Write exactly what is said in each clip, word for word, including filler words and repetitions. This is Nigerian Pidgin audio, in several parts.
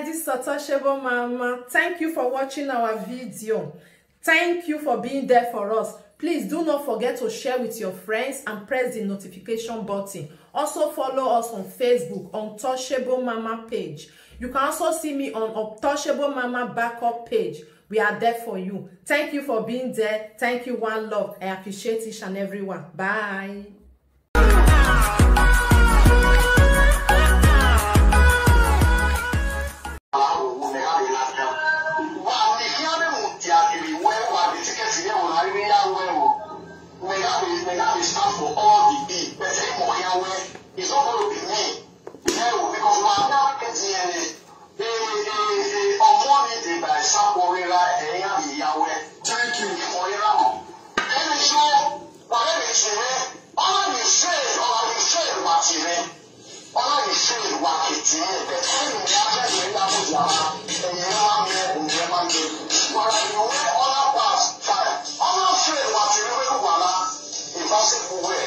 This is Untouchable Mama. Thank you for watching our video. Thank you for being there for us. Please do not forget to share with your friends and press the notification button. Also follow us on Facebook, Untouchable Mama page. You can also see me on Untouchable Mama backup page. We are there for you. Thank you for being there. Thank you, one love. I appreciate each and every one. Bye. It's not going to be me. No, because my D N A, eh, eh, eh, ọmọ ni dey by Saporera, eh, ya be Yahweh. Thank you. Orera mo. Ẹni tí ó, ọ̀rẹ́ mi ti rẹ̀, ọ̀rẹ́ mi ṣe, ọ̀rẹ́ mi ṣe ìwà ti rẹ̀. Ọ̀rẹ́ mi ṣe ìwà kìtì rẹ̀. Bẹ̀tẹ̀ mi ni a fẹ́ mi ní àbújá. Ẹ̀yin ẹ máa mi, ẹ̀yin ẹ máa mi. Wàrà ìwé ọ̀nà pass five. Ọ̀nà ṣe ìwà ti rẹ̀ wẹ́n wà lá. Ìbáṣepọ̀ wẹ̀.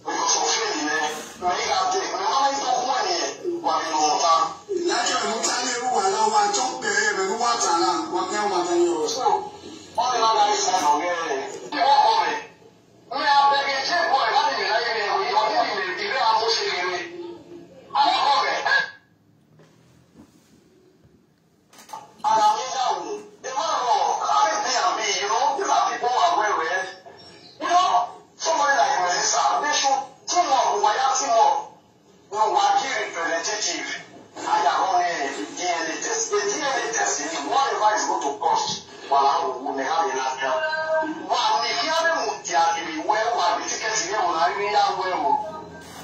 Because of fear, man. May God take. My mama is not one here. Wà nínú ọ̀tá. Ìdájọ́ ìmúta ní irú wà láwọn àjọ bẹ̀rẹ̀ rẹ̀ ní wàtà náà, wọ́n fẹ́ wà nínú ọ̀rọ̀. So, wọ́n ní lára ìsìn ọ̀rẹ́ rẹ̀. Wọ́n kọ́ rẹ̀. Mi à bẹ̀rẹ̀ jẹ́ ìbọn ẹ̀ láti mi láyé rẹ̀, òyìn ọ̀dẹ́ mi lè fi rẹ́ àmúṣe kiri. Àwọn kọ́ rẹ̀. And I'm in that way. The man of Airbnb, you know, these are people who are well read. You know, somebody like Melissa, they should team up, we are team up. No, we are key representative. I am on a D N A test. The D N A test is whatever is going to cost. Well, I will never be last time. Well, if you have a mutia, if you well, well, the ticket is here, well, I mean, that well.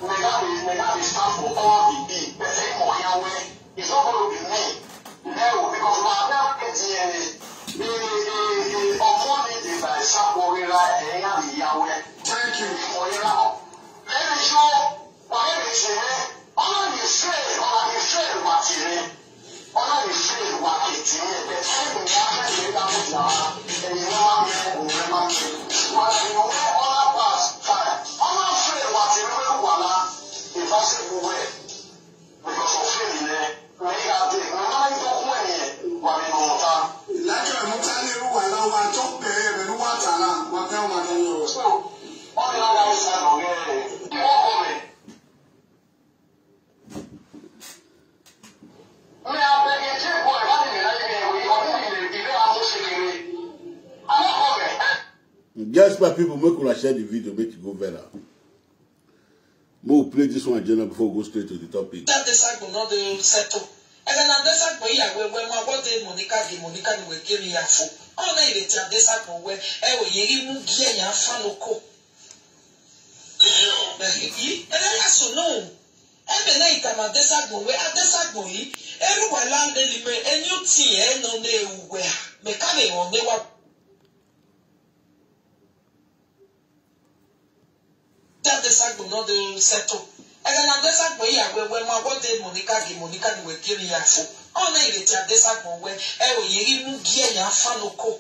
May God be, may God be stand for all the B. But say, more, yeah, well, it's not going to be me. No, because we are not getting any. The, the, the, on Monday, they by Saporera, eh, yeah, the Yahweh. Thank you. For your help. Very sure. Wàá lè ṣe é, ọlọ́run ìfẹ́, ọ̀rọ̀ ìfẹ́ ìwà tìrẹ, ọlọ́run ìfẹ́ ìwà kìtìrẹ, bẹ̀tẹ̀ ìgbìmọ̀ abẹ́rẹ́ ìgbà mọ̀jà, ẹ̀yìn wọn máa ń bẹ, òun ẹ̀ máa ń bẹ. Wàá lè wọ́n ọlá pa àtúntà ẹ̀, ọlọ́run ìfẹ́ ìwà tìrẹ wẹ́n wà lá, ìbáṣepọ̀ wẹ̀, because of fear rẹ̀, lẹ́yìn àti ìgbìmọ̀ máa ń tọ́kùn ẹ̀yìn wà nínú ọ̀tá. Ìdájọ́ ìmúta ní irú wà láwọn àjọ bẹ̀rẹ̀ rẹ̀ ní wàtà náà, wọ́n fẹ́ wọn ní ọ̀rọ̀. So, wọ́n ní lára ìsìn àná rẹ̀, ìwọ́n kọ̀ rẹ̀. Yes, my people, make una share the video, make it go viral. Make we play this one, Jenna, before we go straight to the topic. That the cycle not the settle. And then the cycle, yeah, where, where my what day Monica, the Monica, the way give me a fool. Oh, no, it's a this cycle where, eh, we, you, you, yeah, yeah, fan of coke. Yi, ere ya so no. Ebe na itama desagbo we, adesagbo yi. Eru wa la de lime, enyu ti e no ne uwe. Me ka me won ne wa. That desagbo no de settle. Ere na desagbo ya we, we ma wo de Monica, gi Monica ni we kiri ya fo. O na ire ti adesagbo we, e o yiri mu gi e ya fa no ko.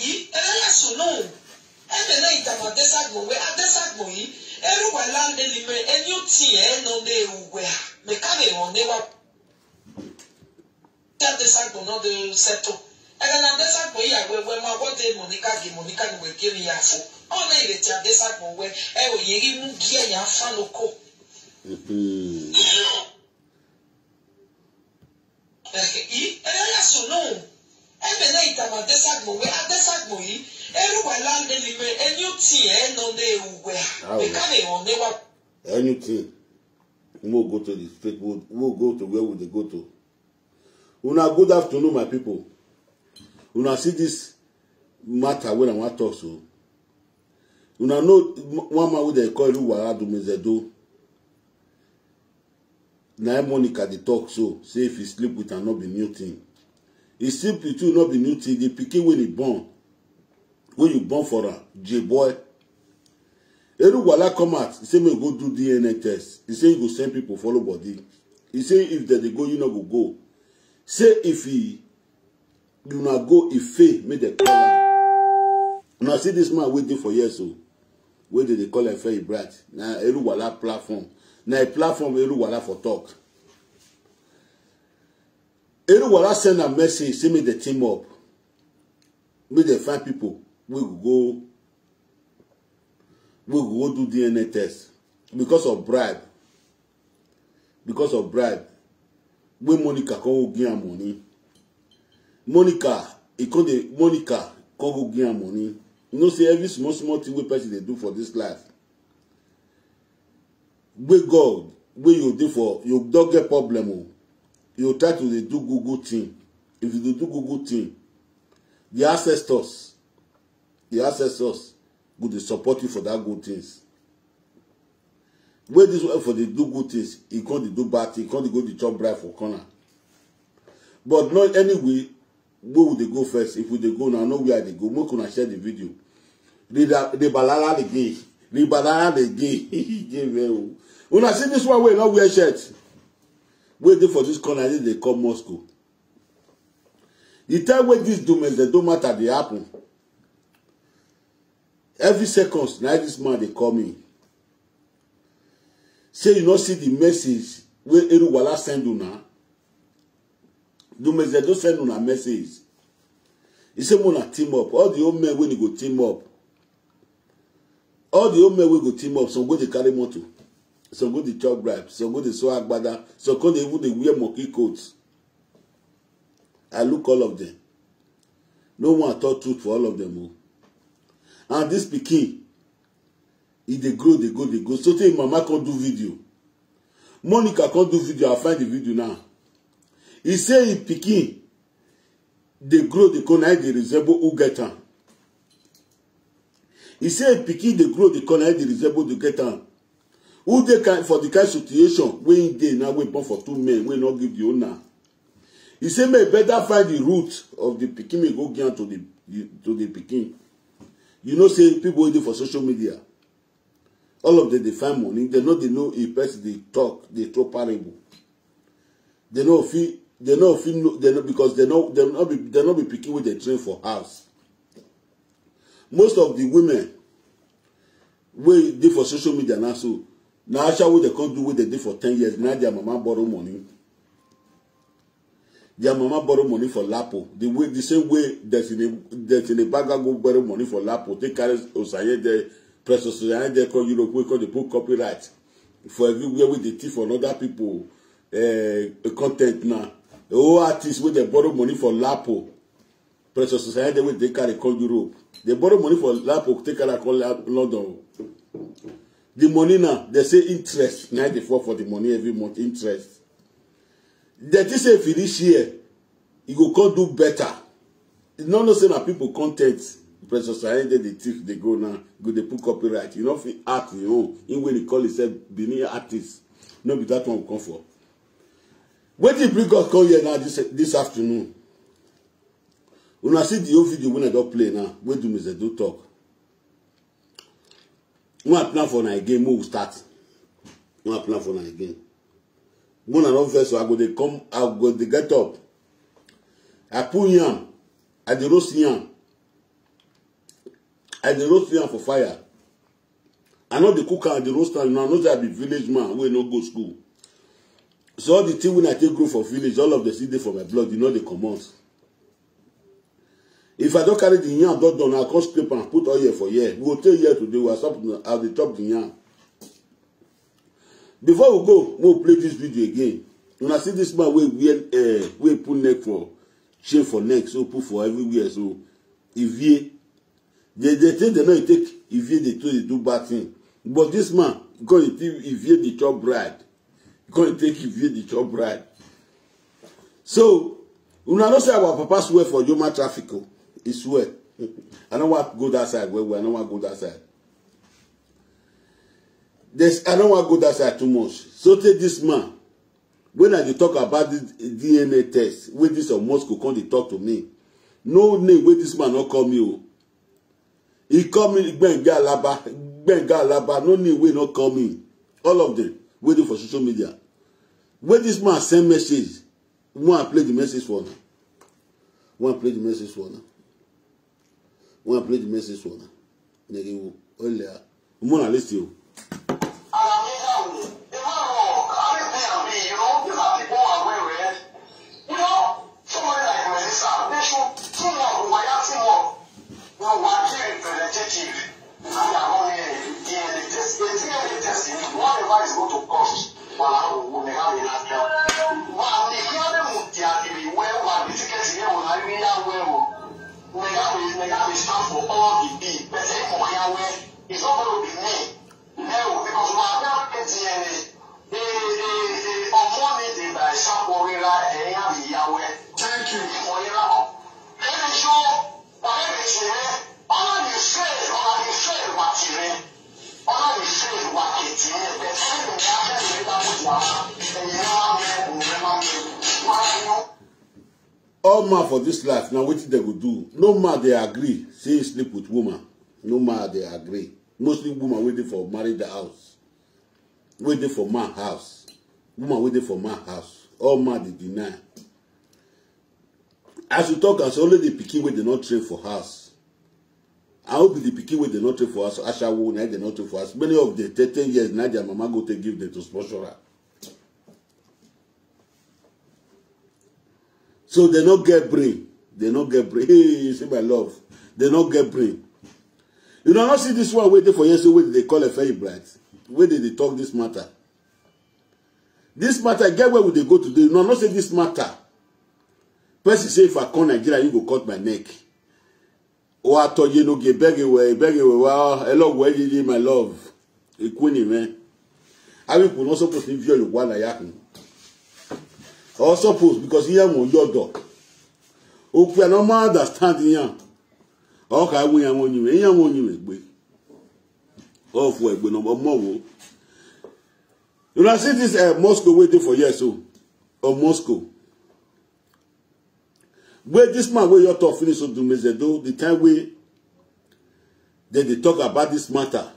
Yi, ere ya so no. Ebe na itama adesagbo we, adesagbo yi. Eru wa la de lime, enyu ti e no ne uwe. Me ka me won ne wa. Adesagbo no de settle. Ere na adesagbo ya we, we ma wo de Monica, gi Monica ni we kiri ya fo. O na ire ti adesagbo we, e o yiri mu gi e ya fa no ko. Mm-hmm. Yi, ere ya so no. Ebe na itama adesagbo we, adesagbo yi. Eru wa la de lime, enyu ti e no ne uwe. Awo. Me ka me won ne wa. Anything. We'll go to the state, we'll, we'll go to where we dey go to. Una good afternoon, my people. Una see this matter wey I wan talk so. Una know m-, one man wey dem call Iluwara Dumezedo. Na him Monica dey talk so, say if he sleep with am, no be new thing. He sleep with you, no be new thing. The pikin wey he born, wey you born for am, J boy. Eruwala come out, he say make go do D N A test. He say he go send people follow body. He say if dem dey go, you no go go. Say if he, you na go, if fail, make dem call am. Una see this man wey dey for here so, wey dey dey call am Fei Bright. Na Eruwala platform. Na a platform Eruwala for talk. Eruwala send a message, say make dem team up, make dem find people wey go go wey go go do D N A test because of bribe, because of bribe wey Monica come go give am money. Monica, e come dey Monica come go give am money. You know say every small small thing wey person dey do for this life, wey God, wey you dey for, you don get problem o. You try to dey do good good thing. If you dey do good good thing, the ancestors, the ancestors go dey support you for that good things. Wey this one for dey do good things, e come dey do bad thing, e come dey go dey chop bribe for corner. But not anyway, where would they go first? If we dey go now, know where they go. Make una share the video. They da- they balala the gay. They balala the gay. Gay well. Una see this one wey no wear shirt. Wey dey for this corner, this dey call Moscow. The time wey this dumesdedo matter dey happen, every seconds na this man dey call me. Say you no see the message wey Eruwala send una. Dumesdedo send una message. He say una team up. All the old men wey dey go team up. All the old men wey go team up, some go dey carry motor, some go dey chop bribe, some go dey sew agbada, some go dey even dey wear monkey coat. I look all of them. No one talk truth for all of them o. And this pikin, e dey grow, dey go, dey go. So tey mama come do video. Monica come do video. I find the video now. He say him pikin dey grow, dey go, na him dey resemble who get am. He say him pikin dey grow, dey go, na him dey resemble dey get am. Who dey kind for the kind situation wey him dey now, wey born for two men, wey no give the owner. He say make better find the root of the pikin, make go give am to the to the pikin. You know say people wey dey for social media, all of them dey find money. They no dey know a person dey talk, dey throw parable. They no fit, they no fit know, they no, because they no, they no be, they no be pikin wey dey train for house. Most of the women wey dey for social media now, so na asha wey they come do, wey they dey for ten years, na their mama borrow money. Their mama borrow money for Lapo. The way, the same way that in a that in a bag go borrow money for Lapo. They carry Osayede, Precious Osayede come Europe, wey come dey put copyright for everywhere wey dey thief for other people uh, content now. The whole artist wey dey borrow money for Lapo, Precious Osayede wey dey carry come Europe. They borrow money for Lapo, take carry come La- London. The money now, they say interest. Now they fall for the money every month, interest. They think say if you reach here, you go come do better. You no know say na people content. Precious Osayede dey thief, dey go now. Go dey put copyright. You no fit act your own. Him wey dey call himself Benin artist. No be that one we come for. Wetin bring us come here now this this afternoon? Una see the whole video wey I don play now. Wey Dumesdedo talk. Una plan for na again. Make we start. Una plan for na again. Una no vex, so I go dey come, I go dey get up. I put yam. I dey roast yam. I dey roast yam for fire. I no dey cook am, I dey roast am. Una know say I be village man wey no go school. So all the thing wey I take grow for village, all of them still dey for my blood. E no dey comot. If I don carry the yam don done, I come scrape am, put oil for here. We go take here today, we are stop, I dey chop the yam. Before we go, we go play this video again. Una see this man wey wear, uh, wey put neck for, chain for neck, so put for everywhere. So Ivie, they they think they no take Ivie, they too they do bad thing. But this man, because he think Ivie dey chop bribe, because he take Ivie dey chop bribe. So una know say our papa swear for human traffic o. He swear. I no wan go that side well well. I no wan go that side. There's, I no wan go that side too much. So take this man. When I dey talk about this D N A test, wey this of Moscow come dey talk to me, no name wey this man no call me o. He call me Gbenga Alaba, Gbenga Alaba. No name wey no call me. All of them wey dey for social media. Wey this man send message, wan play the message for una. Wan play the message for una. Wan play the message for una. Nigga, olha. Mona, listen you. Sample all the day, but if for Yahweh, it's not going to be me. No, because my other D N A, the, the, the hormone is by sample Rira, and Yahweh. Thank you. For Yahweh. Let me show, but let me see, eh? All the fail, all the fail, what you mean? All the fail, what you mean? But let me have that, let me have that, and you know, remember me, remember me. What you All man for this life, now wetin dem go do? No man dey agree say he sleep with woman. No man dey agree. Mostly woman wey dey for married house, wey dey for man house, woman wey dey for man house. All man dey deny. As you talk, as only the pikin wey dey not train for house. I hope the pikin wey dey not train for house, ashawo na dey not train for house. Many of the thirteen years na their mama go take give them to sponsor her. So they no get brain. They no get brain. Hey, you see my love. They no get brain. You know, I see this one waiting for years. Wait, they call a very bright. Where did they talk this matter? This matter, get where would they go today? No, not say this matter. Person say if I come Nigeria, you go cut my neck. Wa to ye no ge beg away, beg away. Wow, hello, where you my love? Equini man. I will not supposed to view you while I happen. Or suppose because he am on your dog. Okay, I no more understand here. Okay, we am on you, he am on you, egbe. Oh, for egbe number more. You know, see this uh, Moscow waiting for years so. Or Moscow. Where this man where your talk finish so Dumezedo, the time we they, they talk about this matter.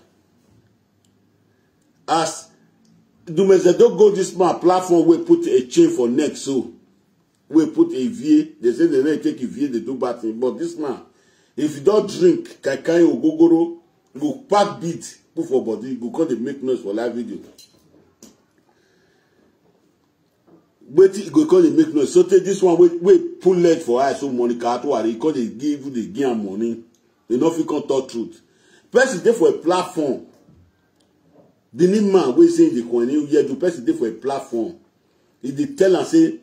As Dumezedo go this man platform, we put a chain for neck so. We put a V A. They say they never take a V A, they do bad thing. But this man, if you don't drink, kaikai ogogoro, go pack beat, put for body, go come dey make noise for live video. Wetin e go come dey make noise? So take this one wey wey pull leg for eye, so Monica Atuwari, e come dey give, dey give am money. E no fit come talk truth. Person dey for a platform. The new man wey say the coin, you hear the person dey for a platform. E dey tell am say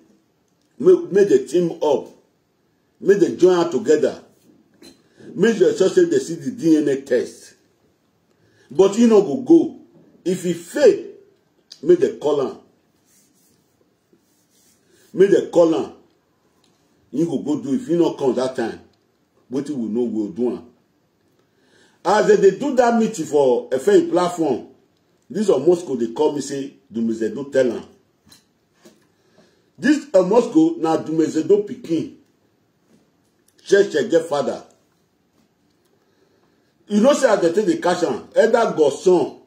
make make dem team up, make dem join hand together, make dem sure say dem see the D N A test. But e no go go. If e fail, make dem call am. Make dem call am. E go go do. If e no come that time, wetin we know we go do am. As dem dey do that meeting for Efeyi platform, this Omosko dey call me say Dumezedo tell am. This Omosko na Dumezedo pikin. Church get father. You know say as dem take dey catch am, elder godson,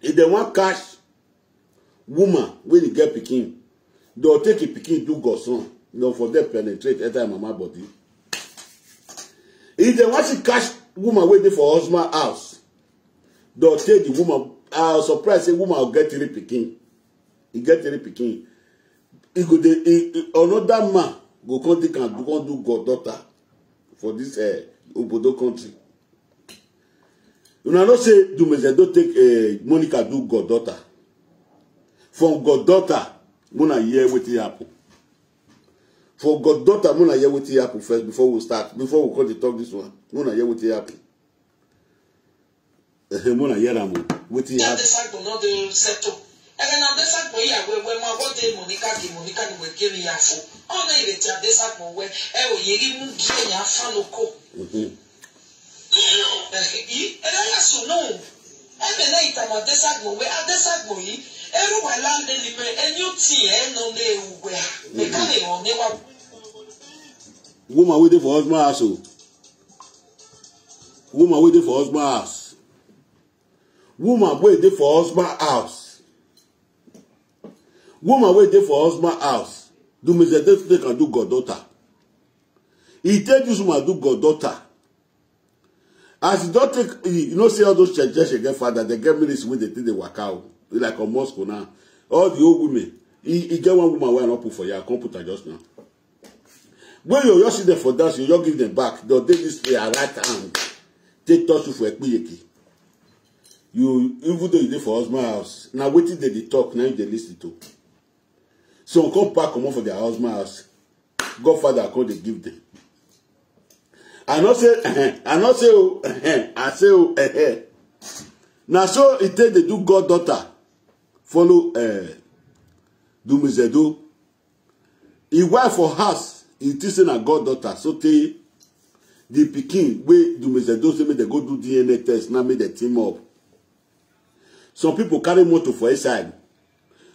if dem wan catch woman wey dey get pikin, dem go take im pikin do godson, dem for there penetrate enter im mama body. If dem wan still catch woman wey dey for husband house, dem go take the woman. I surprise say woman go get three pikin. E get three pikin. E go dey e- e- another man go come take am do come do goddaughter for this uh, obodo country. Una know say Dumezedo take uh, Monica do goddaughter. From goddaughter, una hear wetin happen. For goddaughter, una hear wetin happen first before we start, before we come dey talk this one. Una hear wetin happen. Ehe, una hear am o. Wetin happen? Adesagbo no dey settle. Ege na Adesagbo ya we we ma wo de Monica di Monica ni we geri ya fo. Ona ile ti Adesagbo we e o yeri mu gi e ya fa no ko. Mhm. Eh, i e ya so no. E me na ita ma Adesagbo we Adesagbo yi. E ru wa la le ni me e nyu ti e no le u we. Me ka le o ne wa. Woman wey dey for husband house o. Woman wey dey for husband house. Woman wey dey for husband house. Woman wey dey for husband house. Dumezedo take am do goddaughter. E take this woman do goddaughter. As e don take, you know say all those church get father, dem get ministry wey dem take dey waka o. Like Omosko now, all the old women. E e get one woman wey I no put for here, I come put her just now. When you just see them for dance, you just give them back. They'll take this their right hand, take touch you for ekpiyeki. You even though you dey for husband house, na wetin dem dey talk na you dey listen to. Some come pack comot for their husband house. Godfather come dey give them. I no say I no say o I say o. Na so e take dey do goddaughter follow uh, Dumezedo. Him wife for house, he think say na goddaughter, so tey the pikin wey Dumezedo say make dem go do D N A test, now make dem team up. Some people carry motor for inside.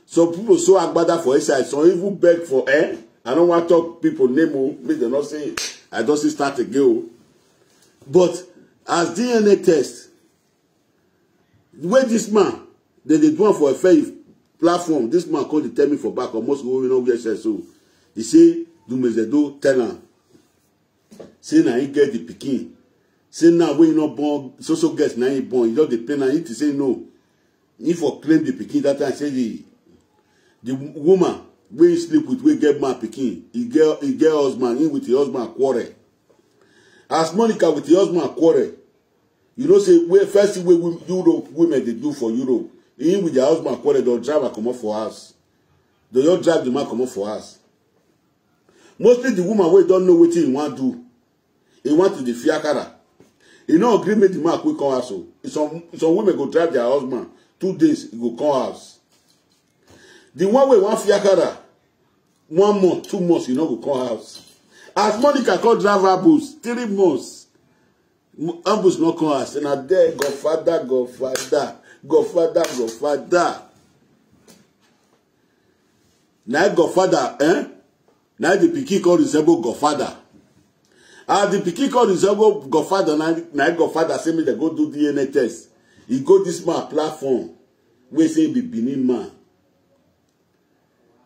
Some people sew agbada for inside. Some even beg for eh. I no wan talk people name o, make dem no say I don still start again o. But as D N A test, the way this man, dem dey do am for a fair platform, this man come dey tell me for back, almost go wey no wear shirt so. He say Dumezedo tell am say na him get the pikin. Say now wey he no born, so so girls na him born, he just dey pain am. He say no. He for claim the pikin that time, say the the woman wey he sleep with, wey get man pikin, he get he get husband, he with him husband quarrel. As Monica with him husband quarrel, you know say wey first thing wey wo- Europe women dey do for Europe, he with their husband quarrel, dem drive am comot for house. Dem just drive the man comot for house. Mostly the woman wey don know wetin he wan do, he want to dey fiakara. He no agree make the man quick come house o. Some some women go drive their husband two days, he go come house. The one wey wan fiakara, one month, two months, he no go come house. As Monica come drive her bus, three months, ambus no come house. Na there godfather, godfather, godfather, godfather. Na godfather eh? Na the pikin come resemble godfather. As the pikin come resemble godfather, na na godfather say make dem go do D N A test. He go this man platform wey say he be Benin man,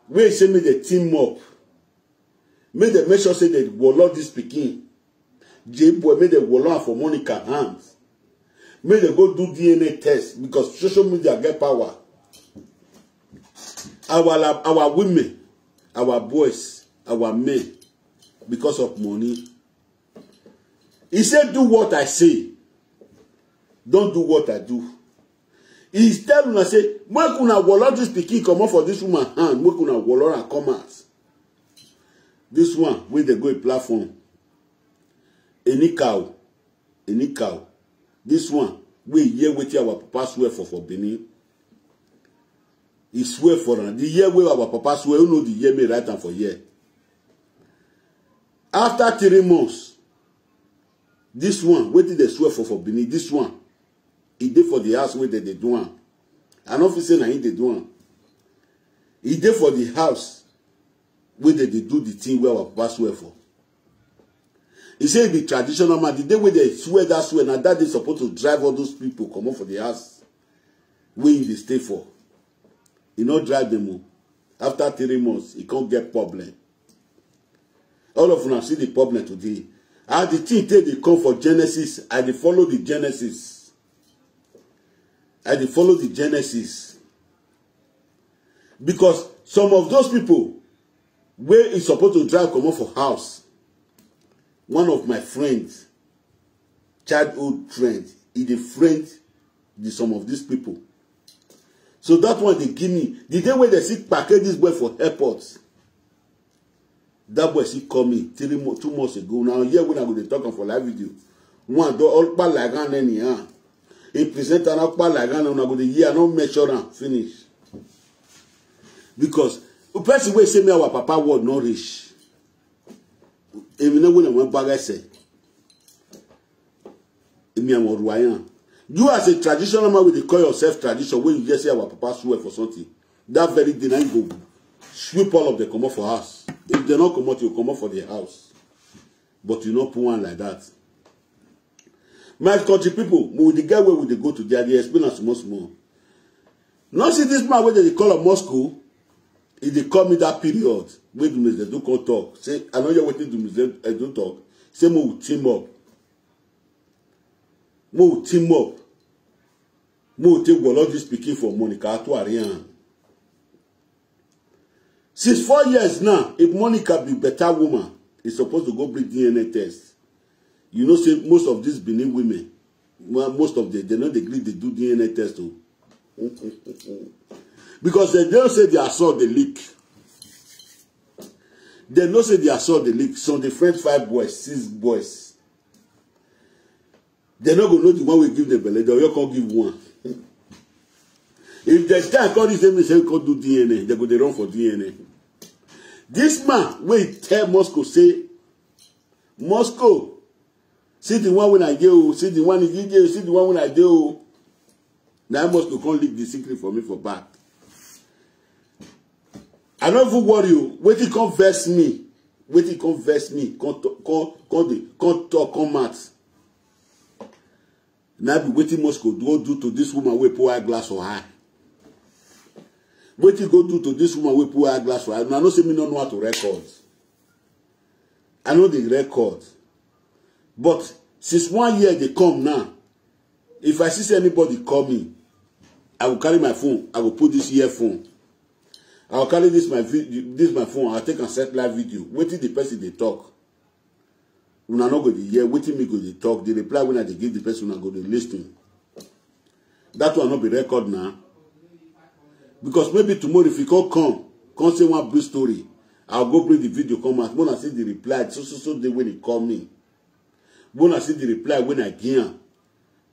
wey say make dem team up, make dem make sure say dem wolo this pikin. J boy, make dem wolo am for Monica hand. Make dem go do D N A test because social media get power. Our our women, our boys, our men, because of money. He say do what I say, don't do what I do. He tell una say make una wolo this pikin comot for this woman hand, make una wolo am come out. This one wey dey go a platform, anyhow, anyhow. This one wey hear wetin our papa swear for for Benin, he swear for am. The year wey our papa swear, who know the year, may write am for here. After three months, this one wetin dey swear for for Benin, this one, he dey for the house wey dem dey do am. I no fit say na him dey do am. He dey for the house wey dem dey do the thing wey our papa swear for. He say he be traditional man. The day wey dem swear that swear, na that day suppose to drive all those people comot for the house wey he dey stay for. He no drive them o. After three months, he come get problem. All of una see the problem today. As the thing take dey come for Genesis, I dey follow the Genesis. I dey follow the Genesis. Because some of those people wey he suppose to drive comot for house, one of my friends, childhood friend, he dey friend the some of these people. So that one dey give me the day wey dem see package this boy for airport. That boy still call me three mo two months ago. Now here when I go dey talk am for live video, one don all kpa like hand anyhow. A presenter na kpa like hand, una go dey hear, I no measure am finish. Because the person wey say me our papa word no reach. Èmi náà wọ́n wọ́n bá rẹ́sẹ̀. Èmi àwọn ọ̀rọ̀ àyàn. You as a traditional man wey dey call yourself tradition, when you hear say our papa swear for something, that very day na you go sweep all of them comot for house. If dem no comot, you comot for the house. But you no put one like that. My country people, with the guy wey we dey go to there, I dey explain am small small. No see this man wey dem dey call am Moscow, he dey call me that period wey Dumezedo come talk. Say, I no hear wetin Dumezedo talk. Say, mo team up. Mo team up. Mo take all this pikin for Monica Atuari hand. Since four years now, if Monica be better woman, e suppose to go bring D N A test. You know say most of these Benin women, well, most of them, they no dey gree dey do D N A test o. Because they don't say their assault dey leak. They know say their assault dey leak. Some dey friend five boys, six boys. Dem no go know the one wey give dem belle, dem go come give one. If dem time come reach, say make dem come do D N A, dem go dey run for D N A. This man wey tell Moscow say, "Moscow, see the one wey I dey o, see the one wey I dey o, see the one wey I dey o." Na Moscow come leak the secret for me for back. I no even worry o. Wetin come vex me? Wetin come vex me? Come to-, come, come dey, come talk, come out. Na be wetin Moscow go do to this woman wey put eyeglass for eye. Wetin go do to this woman wey put eyeglass for eye? Una know say me no know how to record. I no dey record. But since one year dey come now, if I see say anybody call me, I go carry my phone, I go put this earphone. I go carry this my vi-, this my phone, I take and set live video. Wetin the person dey talk? Una no go dey hear wetin me go dey talk. The reply wey I dey give the person, una go dey listen. That one no be record na. Because maybe tomorrow, if you come, come, come say one brief story, I'll go bring the video come out. When I see the reply, so, so, so day when he call me. When I see the reply, when I give am,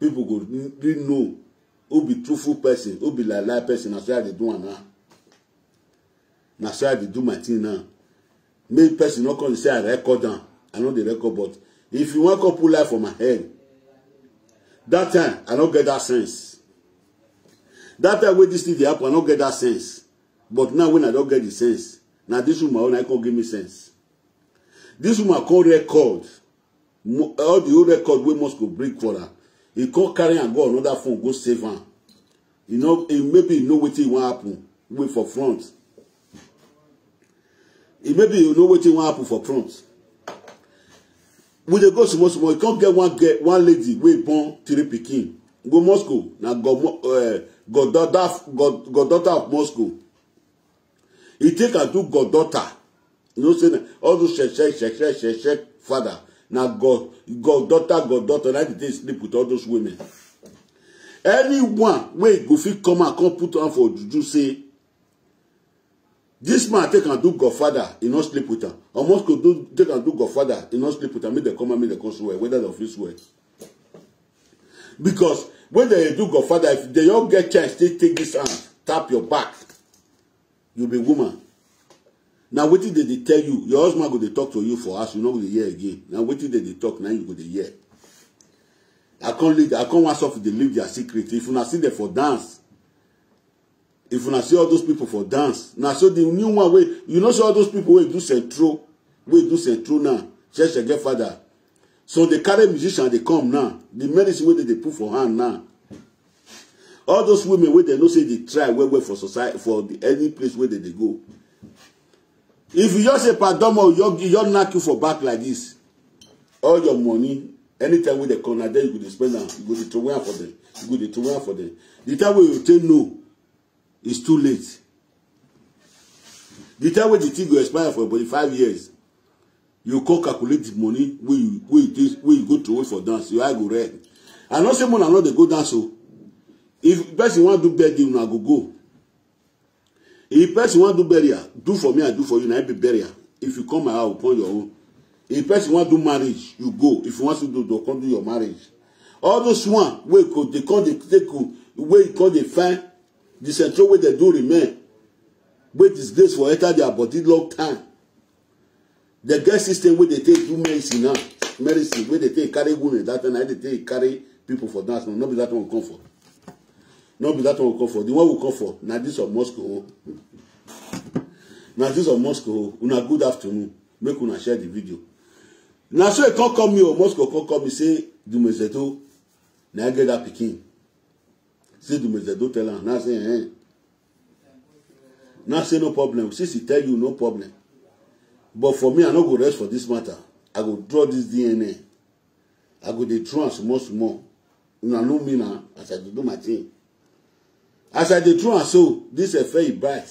people go really know who be truthful person, who be lie, lie person. Na so I dey do am now. Na so I dey do my thing now. Make person no come say I record am. I no dey record, but if you wan come put lie for my head, that time I no get that sense. That time wey this thing dey happen, I no get that sense. But now when I don get the sense, na this woman own na come give me sense. This woman come record mo-, all the old record wey Moscow bring for her. He come carry am go another phone, go save am. You know, he maybe he know wetin wan happen wey for front. He maybe you know wetin wan happen for front. We dey go small small. He come get one girl, one lady wey born three pikin. Go Moscow, na god, uh, goddaughter, god, goddaughter of Moscow. He take am do goddaughter. You know say na all those shek shek shek shek shek shek father, na god, goddaughter, goddaughter, na dey take sleep with all those women. Anyone wey go fit come and come put on for juju say this man take am do godfather, he no sleep with am. Or Moscow do, take am do godfather, he no sleep with am. Make dem come and make dem come swear whether dem fit swear. Because when dem do godfather, if dem don get chance, take, take this hand, tap your back. You be woman. Na wetin dem dey tell you, your husband go dey talk to you for house, you no go dey hear again. Na wetin dem dey talk, na you go dey hear. I come lead, I come wan suffer dey leave their secret. If una see dem for dance, if una see all those people for dance, na so the new one wey, you know, so all those people wey do central, wey do central now, church get father. So they carry musician, they come now. The medicine wey dem dey put for hand now. All those women wey dem know say dey try well well for society, for the, any place wey dem dey go. If you just say, "Pardon, mo, you just knack you for back like this," all your money, anytime wey dem come, na there you go dey spend am. You go dey throw am for them. You go dey throw am for them. The time wey you take know, it's too late. The time wey the thing go expire for about five years, you come calculate the money wey you, wey you take, wey you go throw for dance, your eye go red. I no say una no dey go dance o. If person wan do birthday, una go go. If person wan do burial, do for me, I do for you, na im be burial. If you come my house, upon your own. If person wan do marriage, you go. If you wan still do, do, come do your marriage. All those one wey go, dey come dey take you, wey come dey find the central wey dem do remain, wey disgrace for enter their body long time. Dem get system wey dem take do medicine now. Medicine wey dem take carry women that time, na dem take carry people for dance. No, no be that one we come for. No be that one we come for. The one we come for, na this of Moscow. Na this of Moscow. Una good afternoon. Make una share the video. Na so e come call me o, Moscow come call me say, "Dumezeto, na I get that pikin." Say Dumezeto tell am. Na I say, "Eh." Na I say, "No problem. Since he tell you, no problem. But for me, I no go rest for this matter. I go draw this D N A. I go dey draw am small small. Una know me na, as I dey do my thing." As I dey draw am so, this Efe Ibrahim,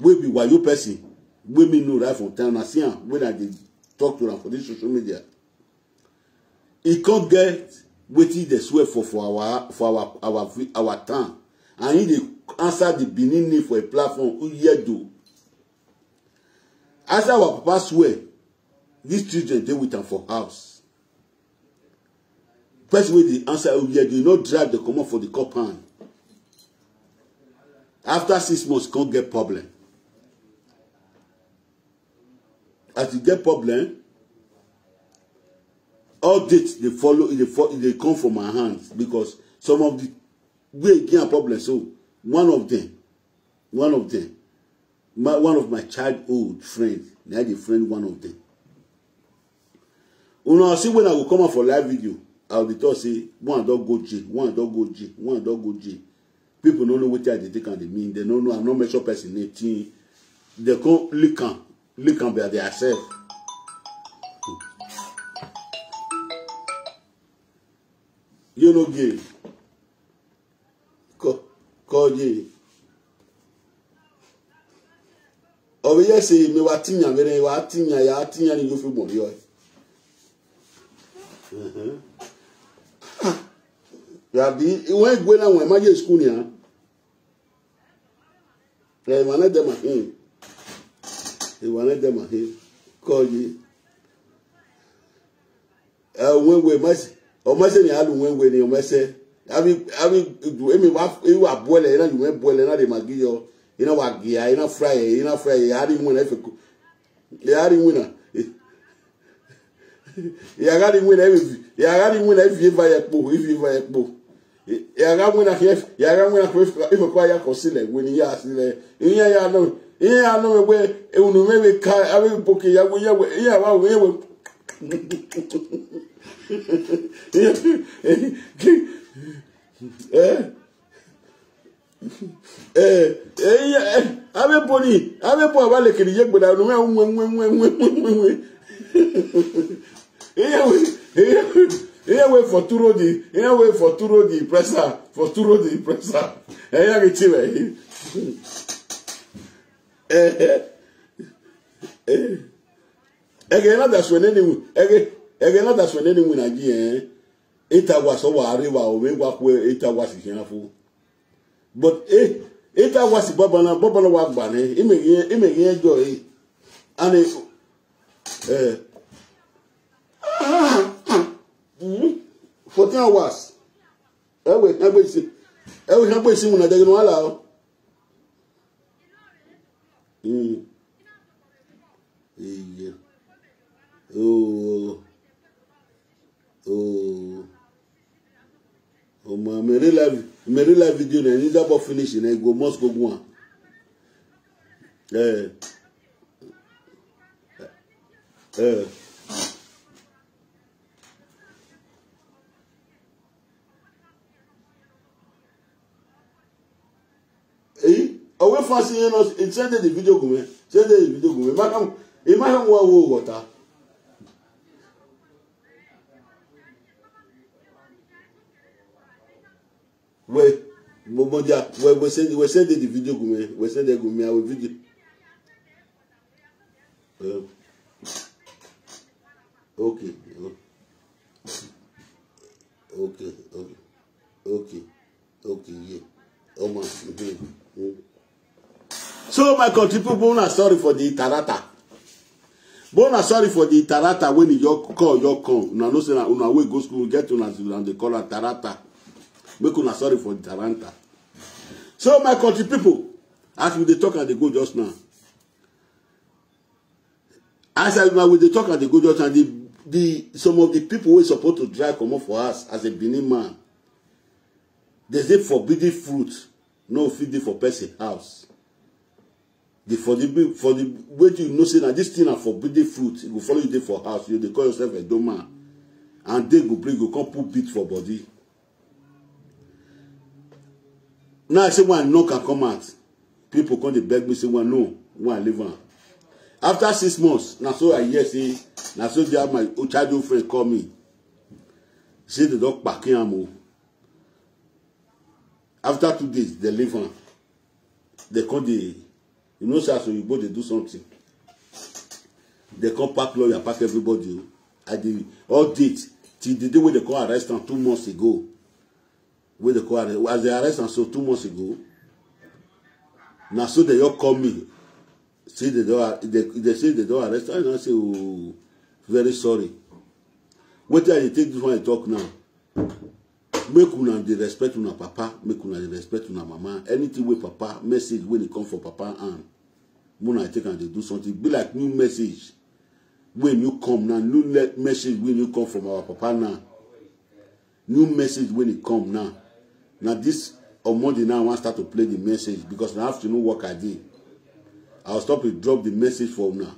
wey be wayo person, wey me know right from time, I see am when I dey talk to am for this social media. E come get wetin dem swear for, for our, for our, our, our town. And he dey answer the Benin name for a platform, Uyedo. As our papa swear, these children dey with am for house. Person wey dey answer, oh yeah, dey no drive, dey comot for the compound. After six months, come get problem. As you get problem, all date dey follow, e dey fo-, e dey come for my hand, because some of the wey give am problem, so one of them, one of them, my, one of my childhood friend, na I dey friend one of them. Una see when I go come out for live video, I will dey talk say, "One don go jail, one don go jail, one don go jail." People no know wetin I dey take am dey mean. They no know, I no mention person name. Till they come leak am, leak am by their self. You no give. Ko-, koji. Obi ye say me wa tinya, me wa tinya, ya tinya ni you fit mo yo. Mhm. Ya bi, when gwe na when ma ye school ni a. Eh, one of them are him. Eh, one of them are him. Koji. Eh, when we must, or must any other when we, you must say, I mean, I mean, emi wa, you are boiling, and you went boiling, and they magi yo, you know what, yeah, you know, fry, you know, fry, I didn't win every, I didn't win. Yagari win every, yagari win every ever yakpo, if you ever yakpo. Yaga win a chef, yaga win a chef, if a quiet ya conceal, when he has the, in ya no, in ya no way, unu me ka, I will book ya, we ya, ya, wa, we ya. Eh? Eh, eh, eh, abe boni, abe bo aba le kiri ye gbada, no, we, we, we. Eh, we, eh, eh, we for turo di, eh, we for turo di presser, for turo di presser. Eh, ya get you, eh. Eh, eh, eh. Ege na that's when anyone, ege, ege na that's when anyone again, eh. Eight hours, oh, wa, ari wa, oh, we wa kwe eight hours, you know, fool. But, eh, eight hours, baba na, baba na wa gba ne. Ime ye, ime ye jo, eh. And, eh, eh. Mm. Fourteen hours. Ewe, ewe si. Ewe, ewe si, una de no ala o. Mm. Yeah. Oh. Oh. Oh, my, my real life, my real life video, na need about finish, and I go must go go on. Eh. Eh. Eh, away from seeing us, it send the video go, man. Send the video go, man. Imagine, imagine what we water. We, Momoja, we, we send, we send the video go, man. We send the go, man. Our video. Uh, okay. Okay, okay, okay, okay, yeah. Oh, man. Mm-hmm. Mm. So, my country people, una sorry for the tarata. But una sorry for the tarata when you call, you come. Una know say na, una wey go school, get una, una dey call am tarata. Make una sorry for the tarata. So, my country people, as we dey talk and dey go just now, as I, now we dey talk and dey go just now, the, the, some of the people wey suppose to drive comot for house as a Benin man, they say forbidden fruit no fit dey for person house. The, for the, for the way you know say na this thing na forbidden fruit, e go follow you dey for house. You dey call yourself Edo man, and day go break, go come put beat for body. Now I say one knock and come out. People come dey beg me say one no, one leave am. After six months, na so I hear say, na so they have my childhood friend call me. Say they don kpack am o. After two days, they leave am. They come dey, you know say as oyibo dey do something. They come pack lawyer, pack everybody o. I dey update till the day wey they come arrest am two months ago. Wey they come arrest, as they arrest am so two months ago, na so they all call me. Say they don, they, they say they don arrest am. I say, "Oh, very sorry." Wetin I dey take this one I talk now? Make una dey respect una papa, make una dey respect una mama. Anything wey papa message wey dey come for papa hand, una take am dey do something. Be like new message wey new come now, new le- message wey new come from our papa now. New message wey dey come now. Now this on Monday now, I wan start to play the message because na afternoon work I dey. I'll stop to drop the message for now.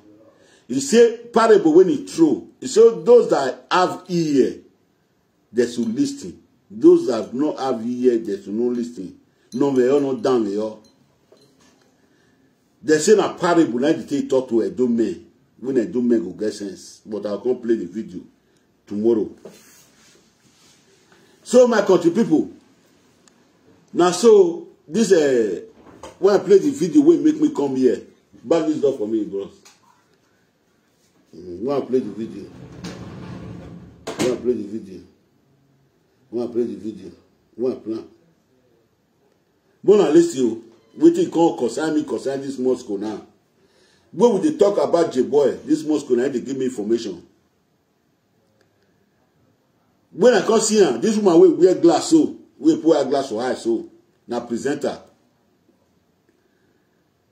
He say parable when he true. He say those that have ear, they should listen. Those that no have ear, they should no listen. No me no down me. They say na parable na dey take talk to Edo men. When Edo men go get sense, but I'll come play the video tomorrow. So my country people, now so this uh, when I play the video, will make me come here. Back this door for me, bros. Mm, go and play the video. Go and play the video. Go and play the video. Go and plan. Mona listen o. Wetin come concern me concern this Moscow now. When we dey talk about J boy, this Moscow now dey give me information. When I come see am, this woman wey wear glass so, wey put her glass for eye so, na presenter.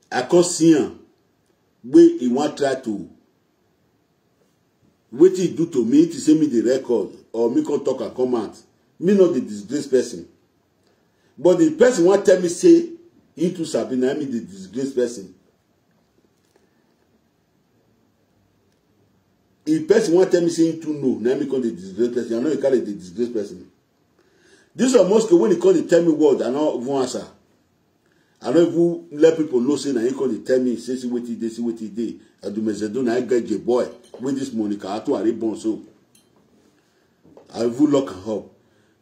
I come see am wey he wan try to wetin he do to me, he say me the record or me come talk and come out. Me not the disgrace person. But the person wan tell me say he too sabi na me the disgrace person. If person wan tell me say he too know, na me come the disgrace person. I know you carry the disgrace person. This one Moscow when he come dey tell me word, I no even answer. I no even let people know say na him come dey tell me say see wetin dey, see wetin dey. Adumezedo na I get J boy with this Monica Atuare born so. I even lock am up.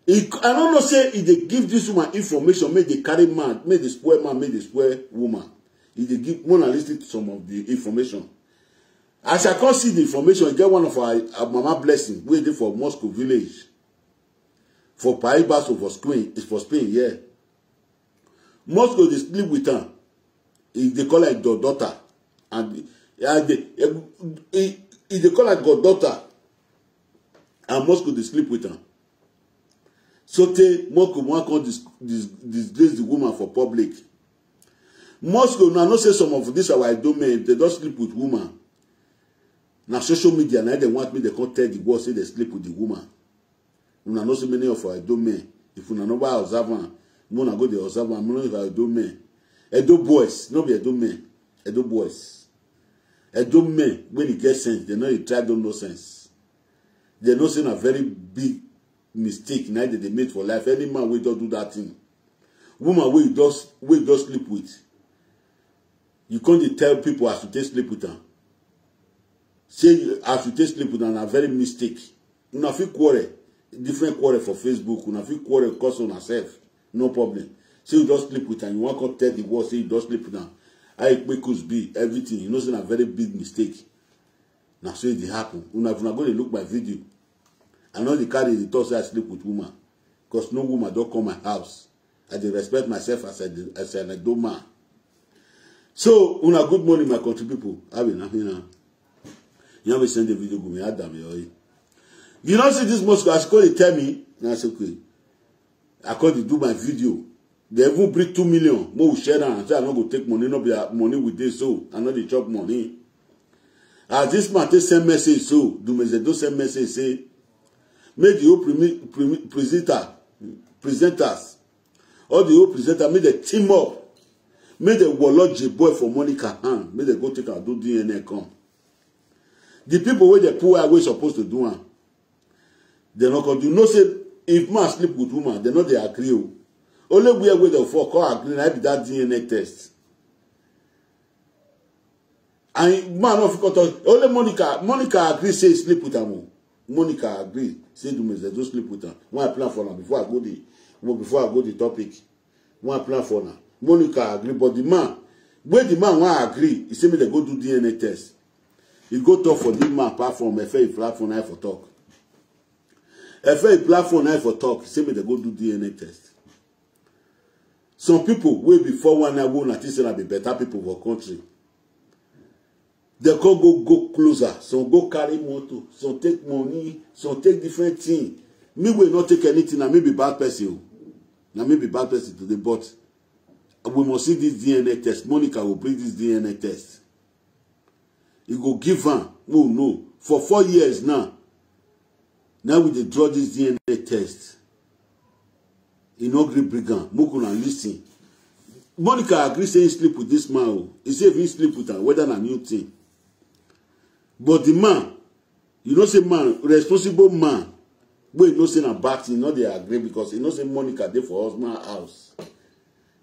He, I no know say he dey give this woman information, make dey carry man, make dey spoil man, make dey spoil woman. He dey give Mona listen to some of the information. As I come see the information, e get one of our, our mama blessing wey dey for Moscow village for País Vasco for Spain, is for Spain, yeah. Moscow dey sleep with am. He dey call her god daughter, and and dey he he dey call her god daughter, and Moscow dey sleep with am. So tey Moscow wan come dis dis disgrace the woman for public. Moscow una know say some of this our Edo men dey don sleep with woman. Na social media na dem want make dem come tell the world say dem sleep with the woman. Una know say many of our Edo men, if una no buy observe am, make una go dey observe am, many of our Edo men, Edo boys, no be Edo men, Edo boys, Edo men wey dey get sense, dem no dey try do nonsense. Dem know say na very big mistake na dem dey make for life. Any man wey don do that thing, woman wey you just wey you just sleep with, you come dey tell people as you take sleep with am. Say you- as you take sleep with am na very mistake. Una fit quarrel, different quarrel for Facebook. Una fit quarrel cause una sef, no problem. Say you just sleep with am, you wan come tell the world say you just sleep with am. How e kpekus be everything, you know say na very big mistake. Na so e dey happen. Una if una go dey look my video, I no dey carry the talk say I sleep with woman, cause no woman don come my house. I dey respect myself as I dey as an Edo man. So una good morning my country people. How una here now? You know we send the video go me Adam yo. You know see this Moscow as call dey tell me na say okay. I call dey do my video. They even bring two million. Mo we share am. Say I no go take money, no be that money we dey so. I no dey chop money. As this man take send message so, Dumezedo send message say make the whole premi- premi- presenter presenters, all the whole presenter make dem team up, make dem warlock J boy for Monica hand, make dem go take am do D N A come. The people wey dem put eye wey suppose to do am, dem no come do. You know say if man sleep with woman, dem no dey agree o. Only where wey dem for come agree na be that D N A test. And man no fit come talk. Only Monica, Monica agree say he sleep with am o. Monica agree say Dumeze do sleep with am. When I plan for am before I go the well, before I go the topic. When I plan for am, Monica agree, but the man, when the man wan agree, he say make dem go do D N A test. He go talk for the man platform, Efe platform na for talk. Efe platform na for talk. He say make dem go do D N A test. Some people wey be four one nine wey una think say na be better people for country, dem come go go closer. Some go carry motor, some take money, some take different thing. Me will not take anything. I may be bad person. I may be bad person today, but we must see this D N A test. Monica will bring this D N A test. You go give am. No, no. For four years now. Now we dey draw this D N A test. E no gree bring am. Make una listen. Monica agree say he sleep with this man. Oh. He say if he sleep with her, whether na new thing. But the man, you know say man, responsible man, wey you know say na bad thing, no dey agree because you know say Monica dey for husband house.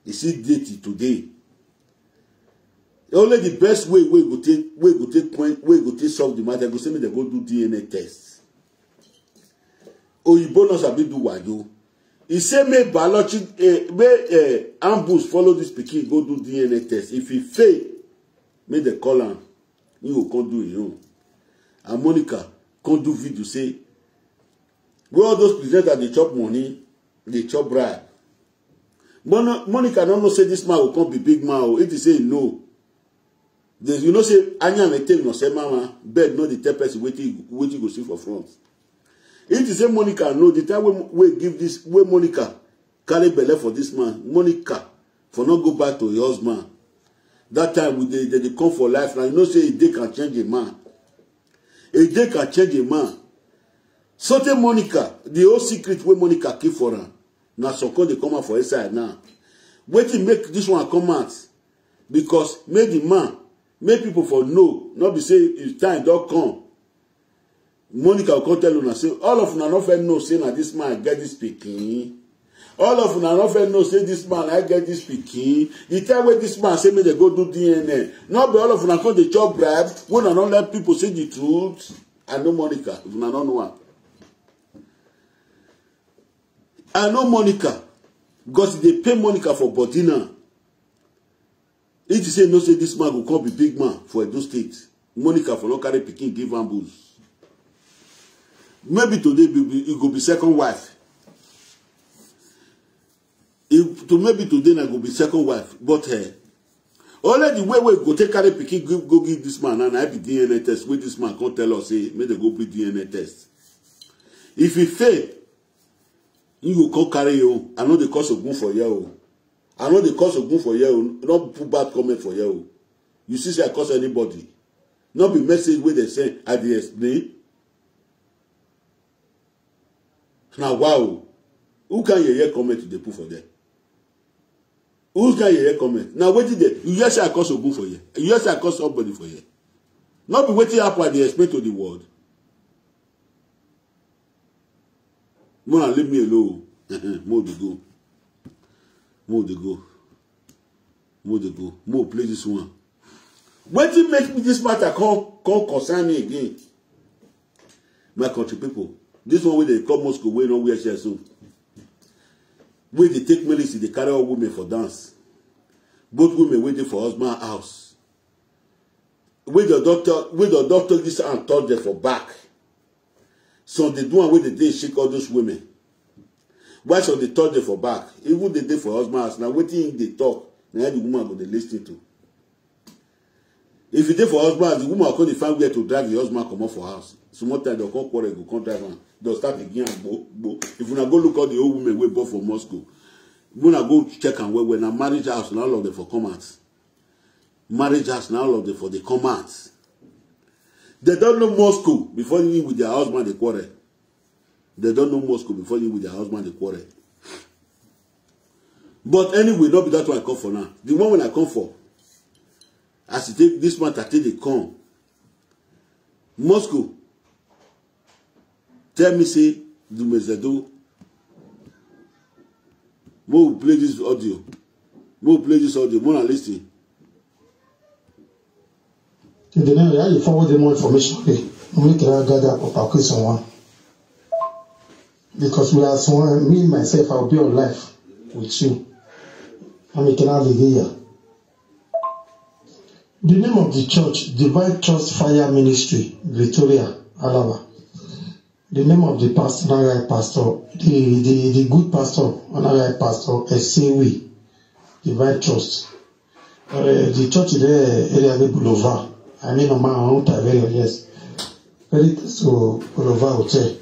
You see date today. Only the best way wey go take wey go take point wey go take solve the matter go say make dem go do D N A test. Oyibo no sabi do wayo. He say make biology eh, make eh, ambush follow this pikin go do D N A test. If he fail, make dem call am. He go come do his own. And Monica come do video say where all those presenters dey chop money, dey chop bribe. Monica no know say this man go come be big man o. If he say no, you know say anya na tell no say mama bed no dey tell person wetin wetin go see for front. If he say Monica no, the time wey wey give this wey Monica carry belle for this man, Monica for no go back to her husband. That time we dey dey dey come for life now. You know say a day can change a man. A day can change a man. Sotey Monica, the whole secret wey Monica keep for am, na some come dey come out for inside now. Wetin make this one come out? Because make the man, make people for know, no be say if time don come. Monica go come tell una say all of una no fit know say na this man get this pikin. All of una no fit know say this man I get this pikin. The time wey this man say make dem go do D N A, no be all of una come dey chop bribe wey una no let people see the truth. I know Monica, if una no know am. I know Monica because e dey pain Monica for body now. If you say no say this man go come be big man for Edo State, Monica for no carry pikin give am booze. Maybe today be, be, e go be second wife. If, to maybe today na go be second wife, but eh, only the way wey go take carry pikin go, go give this man and I be D N A test wey this man come tell us say make dem go bring D N A test. If e fail, you go come carry your own. I no dey cause ogun for here o. I no dey cause ogun for here o. No put bad comment for here o. You see say I cause anybody. No be message wey dem send I dey explain. Na wow. Who can you hear comment dey put for there? Who can you hear comment? Na wetin dey you hear say I cause ogun for here. You hear say I cause somebody for here. No be wetin happen I dey explain to the world. Mona leave me alone. Mo dey go. Mo dey go. Mo dey go. Mo play this one. Wetin make me this matter come come concern me again? My country people, this one wey dey come Moscow wey no wear shirt so. Wey dey take medicine dey carry all women for dance. Both women wey dey for husband house. Wey the doctor wey the doctor this and touch them for back. Some dey do am wey dey dey shake all those women. Why some dey touch them for back? Even dey dey for husband house na wetin him dey talk na the woman go dey lis ten to. If you dey for husband house, the woman go dey find where to drag the husband comot for house. Small time dem come quarrel go come drive am. Dem start again and gbo gbo. If una go look all the old women wey born for Moscow, una go check am well well. Na marriage house na all of them for come out. Marriage house na all of them for dey come out. They don't know Moscow before even with their husband they quarrel. They don't know Moscow before even with their husband they quarrel. But anyway, not be that one I come for now. The one when I come for, as you take this matter take dey come, Moscow tell me say Dumezedo. Mo will play this audio. Mo will play this audio. Mo na listen. Today now, yeah, you forward them more information. Okay, I'm going to gather up a question one because we are someone. Me myself, I'll be on life with you. I'm a Canal here. The name of the church, Divine Trust Fire Ministry, Victoria, Alaba. The name of the pastor, Honorary Pastor, the, the, the good pastor, Honorary Pastor Esewi, Divine Trust. Uh, the church there, area the Boulevard. I mean, on my own time, yes. Very close to Boulevard Hotel.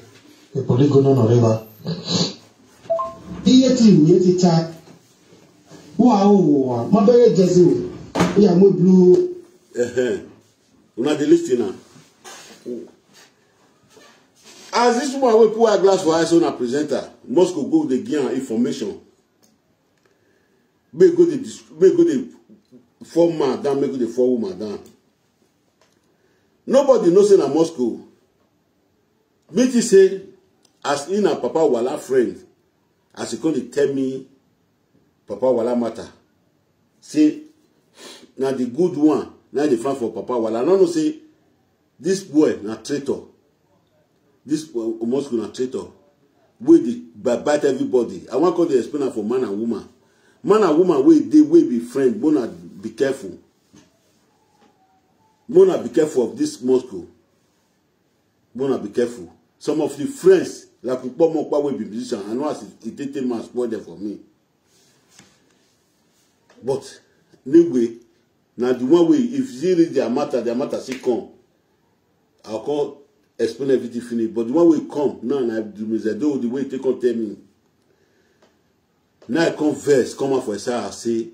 Ke poligono no river. Iye ti iye ti cha. Wa o wa. Ma bere jesu. Ya mo blue. Una dey listen now. As this woman wey put her glass for eye so na presenter, Moscow go dey give am information. Make go dey dis- make go dey fall man down, make go dey fall woman down. Nobody know say na Moscow. Me think say as he na Papa Wala friend, as he come dey tell me Papa Wala matter, say na the good one na dey find for Papa Wala. I no know say this boy na traitor. This boy Moscow na traitor. Wey dey bite everybody. I wan come dey explain am for man and woman. Man and woman wey dey wey be friend, mona be careful. Mona be careful of this Moscow. Mona be careful. Some of the friends like Ukpomokpa wey be musician, I know as e take take man spoil them for me. But anyway, na the one way if you read their matter, their matter say come. I'll come explain everything finish. But the one way come now, na the Mister Do the way take come tell me. Now I come verse, come out for side, I say,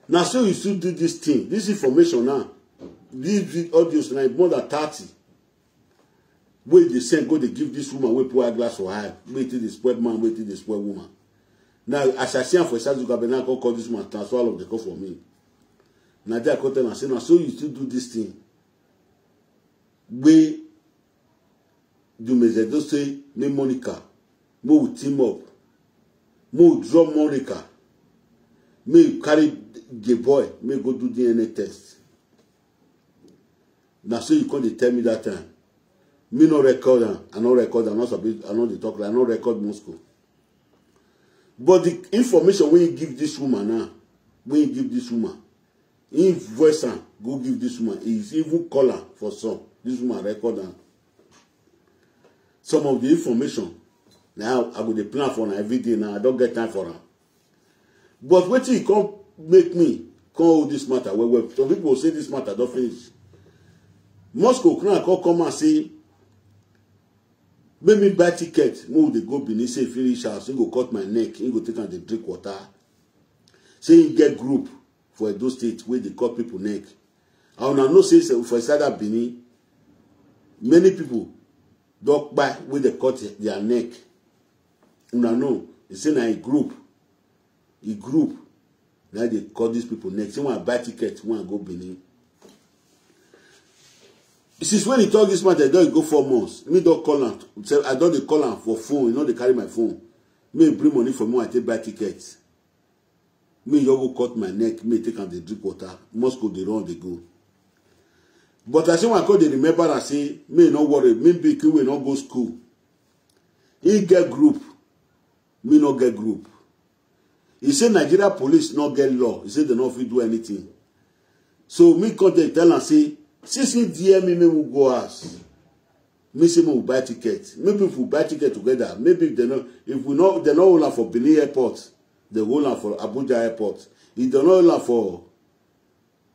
now so you still do this thing, this information now, this audios now more than thirty. Wey dey send go dey give this woman wey put eyeglass for eye, wey take dey spoil man, wey take dey spoil woman. Now as I see am for Isazu Gabe, now I come call this woman, transfer all of the call for me. Na there I come tell am say na so you still do this thing. Wey Dumezedo say make Monica, make we team up, make we draw Monica, make we carry the boy, make we go do D N A test. Na so you come dey tell me that time. Me no record am, I no record am, no sabi, I no dey talk like I no record Moscow. But the information wey you give this woman now, wey you give this woman, he voice am go give this woman, he even call am for some. This woman record am. Some of the information now I go dey plan for na every day now. I don't get time for am. But wetin e come make me come hold this matter well well. Some people say this matter don finish. Moscow crown come come and say make me buy ticket, make we dey go Benin, say e finish house, he go cut my neck, he go take am dey drink water. Say he get group for Edo State wey dey cut people neck. And una know say for inside that Benin, many people don kpai wey dey cut their neck. Una know, he say na a group, a group, na dey cut these people neck. Say when I buy ticket, when I go Benin. Since when he talk this matter, e don go four months. Me don call am. Say I don dey call am for phone. He no dey carry my phone. Me bring money for me, I take buy ticket. Me you go cut my neck. Me take am dey drink water. Moscow dey run dey go. But I say when I come dey remember, I say me no worry. Me big wey no go school. He get group. Me no get group. He say Nigeria police no get law. He say they no fit do anything. So me come dey tell am say, since he D M me, me we go house. Me say me we buy ticket. Maybe if we buy ticket together, maybe if they no, if we no, they no hold am for Benin airport, they hold am for Abuja airport. If they no hold am for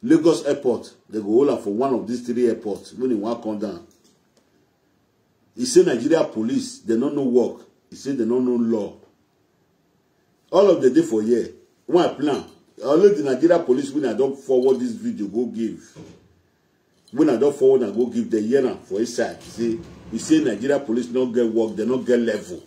Lagos airport, they go hold am for one of these three airports when he wan come down. He say Nigeria police, they no know work. He say they no know law. All of the day for here, when I plan, only the Nigeria police when I don't forward this video go give. When I don't forward and go give the hear am for inside. Say, he say Nigeria police no get work, they no get level.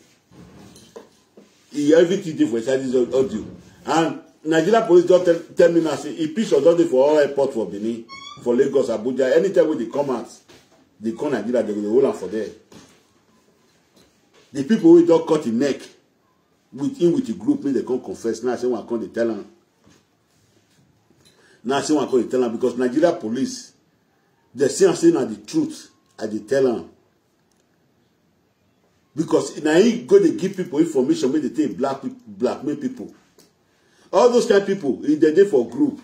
He everything dey for inside this audio. And Nigeria police don tell, tell me now say he picture don dey for all airport for Benin, for Lagos, Abuja. Anytime wey they come out, they come Nigeria, they go dey hold am for there. The people wey don cut him neck with him with the group, make they come confess. Now I say one come dey tell am. Now I say one come dey tell am because Nigeria police, they see am say na the truth. I dey tell am. Because na he go dey give people information, make they take black peop- blackmail people. All those kind people, if they dey for group,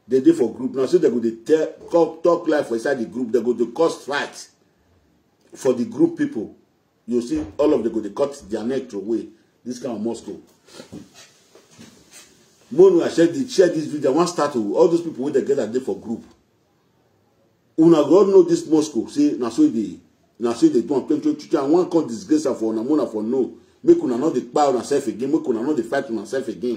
they dey for group. Now so they go dey tell, talk, talk life for inside the group. They go dey cause fight for the group people. You see, all of them go dey cut their neck throw away. This kind of Moscow. When I share this, share this video, I wan start to all those people wey dey get that dey for group. Una go all know this Moscow. Say na so e dey. Na so dey do am, twenty twenty-two, I wan come disgrace am for una, una for no. Make una no dey kpai una sef again, make una no dey fight una sef again.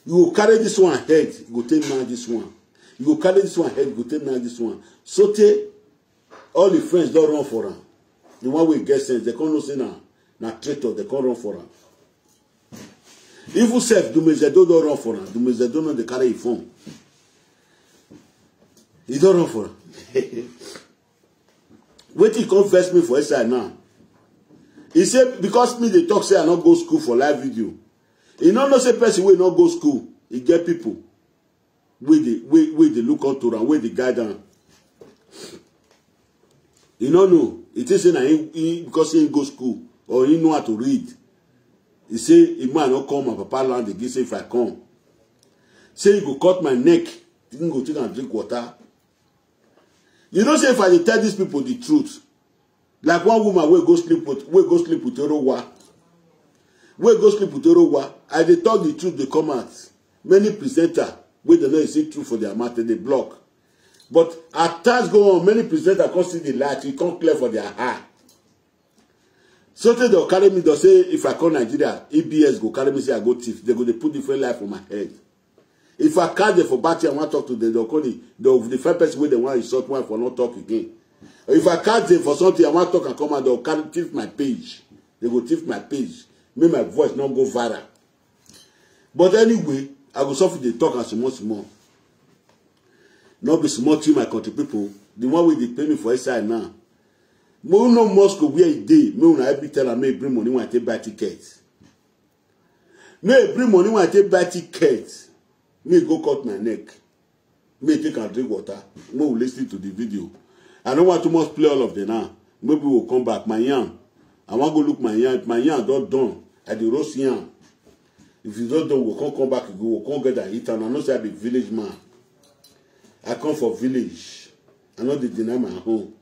You go carry this one head, you go take knack this one. You go carry this one head, you go take knack this one. Sotey, all the friends don run for am. The one wey get sense, they come know say na, na traitor, they come run for am. Even sef, Dumezedo don run for am. Dumezedo no dey carry him phone. He don run for am. Wetin come vex me for inside now? He say, because me dey talk say I no go school for live video. He no know say person wey no go school, he get people wey dey, wey, wey dey look unto am, wey dey guide am. He no know. He think say na him, he, because he go school or he know how to read. He say, if man no come, my papa land again, say if I come, say he go cut my neck, he go take and drink water. You know say if I dey tell these people the truth, like one woman wey go sleep with, wey go sleep with Orowa, wey go sleep with Orowa, I dey talk the truth, dey come out. Many presenter wey dem no dey see truth for their mouth, dem dey block. But as time go on, many presenter come see the light, e come clear for their eye. Sotey dem carry me, dem say if I come Nigeria, E B S go carry me say I go thief. Dem go dey put different lie for my head. If I catch dem for party, I wan talk to dem, dem go call me, dem go, the first person wey dem wan insult, wan for no talk again. If I catch dem for something, I wan talk and come out, dem go carry thief my page. Dem go thief my page. Make my voice no go viral. But anyway, I go suffer dey talk am small small. No be small thing, my country people. The one wey dey pay me for inside now. Make una know Moscow where e dey. Make una help me tell am, make e bring money wey I take buy ticket. Make e bring money wey I take buy ticket. Make e go cut my neck. Make e take and drink water. Make we listen to the video. I no want too much play all of them now. Maybe we'll come back. My yam. I wan go look my yam. If my yam don done, I dey roast yam. If e don done, we go come, come back, we go come get and eat am. I know say I be village man. I come for village. I no dey deny my home.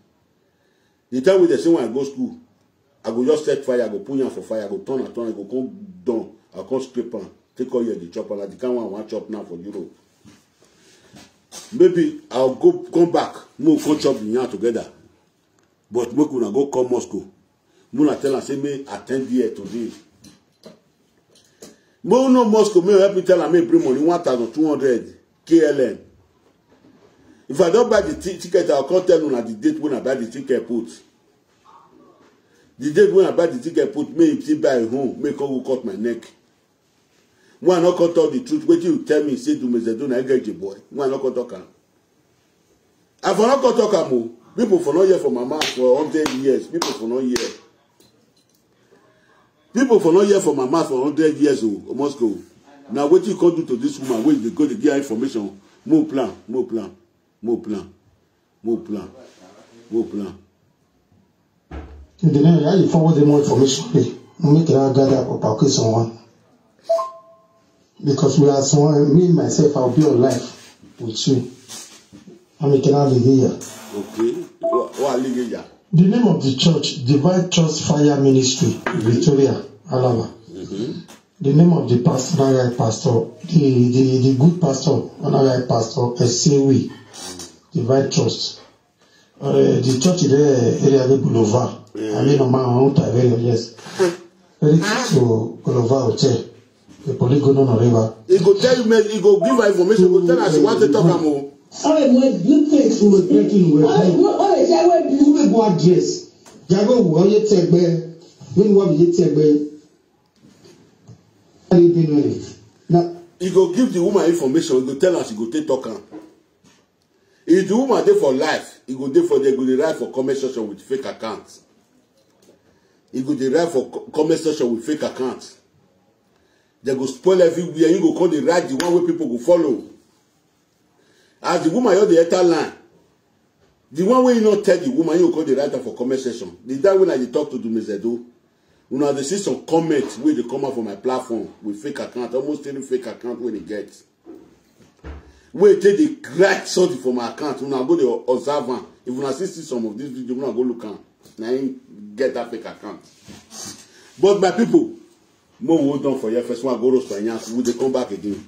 The time wey dem say when I go school, I go just set fire, I go put yam for fire, I go turn and turn, I go come done, I come scrape am, take all year dey chop am, like the kind one I wan chop now for Europe. Maybe I'll go come back, make we come chop the yam together. But make una go call Moscow. Make una tell am say make I attend there today. Make una know Moscow, make you help me tell am, make e bring money, one thousand two hundred K L M. If I don buy the ti-, ticket, I'll come tell una the date when I buy the ticket put. The date when I buy the ticket put, make e still buy a home, make e come go cut my neck. When I no come talk the truth, wetin you tell me say Dumezedo na get the boy? When I no come talk am? I for no come talk am o. People for no hear for my mouth for hundred years. People for no hear. People for no hear for my mouth for hundred years o, Moscow. Now wetin you come do to this woman wey you dey go dey give her information? Make we plan, make we plan, make we plan, make we plan, make we plan. You dey know how you forward them more information, dey make I gather up our case on one. Because we are someone, me myself, I'll be on live with you. I'm a Canal here. Okay. Wa, wa ligeya. The name of the church, Divine Trust Fire Ministry, Victoria, Alaba. The name of the pastor, Honorary Pastor, the, the, the good pastor, Honorary Pastor Esewi, Divine Trust. Uh, the church there, area the Boulevard. I mean, on my own time, very, yes. Very close to Boulevard Hotel. The police go on river. He go tell you, man, he go give her information, go tell her she want to talk am o. All right, well, good things we were breaking with. All right, well, all right, yeah, well, you will go address. Jago, who are you take, man? When what you take, man? How you been with it? Now, He go give the woman information, he go tell her she go take talk am. If the woman dey for life, he go dey for there, go dey write for comment section with fake account. He go dey write for co-, comment section with fake account. They go spoil everywhere. You go come dey write the one wey people go follow. As the woman just dey enter line, the one wey you no tell the woman, you go come dey write am for comment section. The time when I dey talk to Dumezedo, una dey see some comment wey dey come out for my platform with fake account, almost any fake account wey dey get. Wey take dey write something for my account, una go dey observe am. If una still see some of this video, una go look am. Na him get that fake account. But my people, make we hold on for here first, when I go roast my yam, we dey come back again.